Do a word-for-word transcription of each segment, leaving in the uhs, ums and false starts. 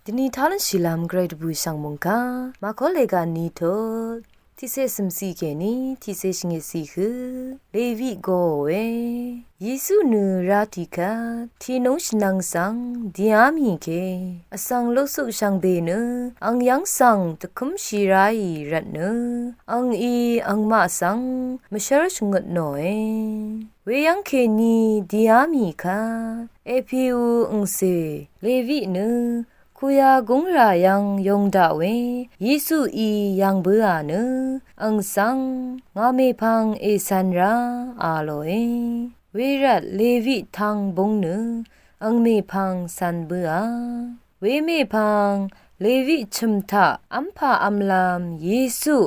Dvni talv́nshìlv́m gvray dvbùshv̀ng mòngkà Màkó lèga ni tut tiqcé cv̀mciq kèní tiqcé shvngitciq hø Leviq goòe. Yesu nø ratì kvt tìnúng shvnvng svng dìá mì ke vsvng luksuq shvngbe nø ang yv́ng svng dvkǿmshì ráì rvtnø ang í angmaq svng mvshv́r shvngøt nòe. Weyv́ng kèní dìá mì kvt èpiu angcè Leviq nø kuyagúng rà yv́ng yong daq we Yesuí yv̀ng bǿà nø ang svng ngà mèpvng ècv̄n rá a lòe. Wervt Leviq tvng búng nø ang mèpvng cv̄n bǿà. Wemèpvng Leviq chø̀m taq v́mpà v̄mlv̄m Yesu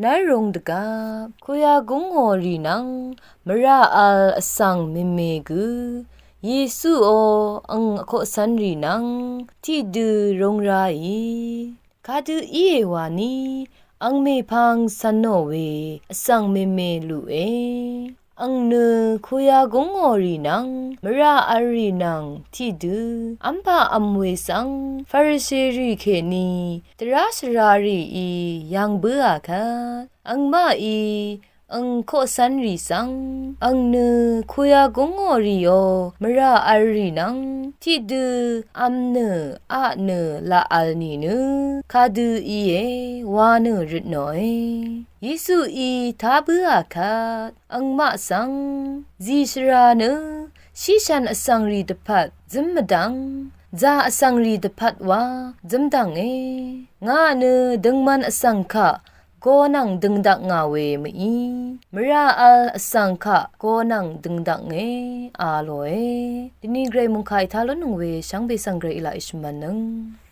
nv́r rūng dvgvp kuyagúng ngò rì nvng mvrà v̄l vsvng mème gø Yesuò ang vkoqcv̄n rì nvng tiqdø rūng ráì. Kadø íe wani ang mèpvng cv̄n nò we vsvng mème luqe. Ang nø kuyagúng ngò rì nvng mvrà v̄l rì nvng tiqdø v́mpà v̄m we svng Farisherì kèní dvrá shvrarìí yv̀ng bǿà kvt angmaqí ang koqcv̄n rì svng ang nø kuyagúng ngò rìò mvrà v̄l rì nvng tiqdø v̄m nø aq nø laq v̄l nìnø kadø íe wa nø røt nòe. Yesuí tá bǿà kvt angmaq svng zì shvra nø shíshvn vsvng rì dvpvt zǿm mvdv̀ng zà vsvng rì dvpvt wa zǿm dv̀nge. Ngà nø døngman vsvng kaq go nvng døngdvk ngà we mví mvrà v̄l vsvng kaq go nvng døngdvknge a lòe. Dvni gvray mòngkà ètá lúnnøng we shvngbe svng gvray èlaq èshvmv̄nnøng.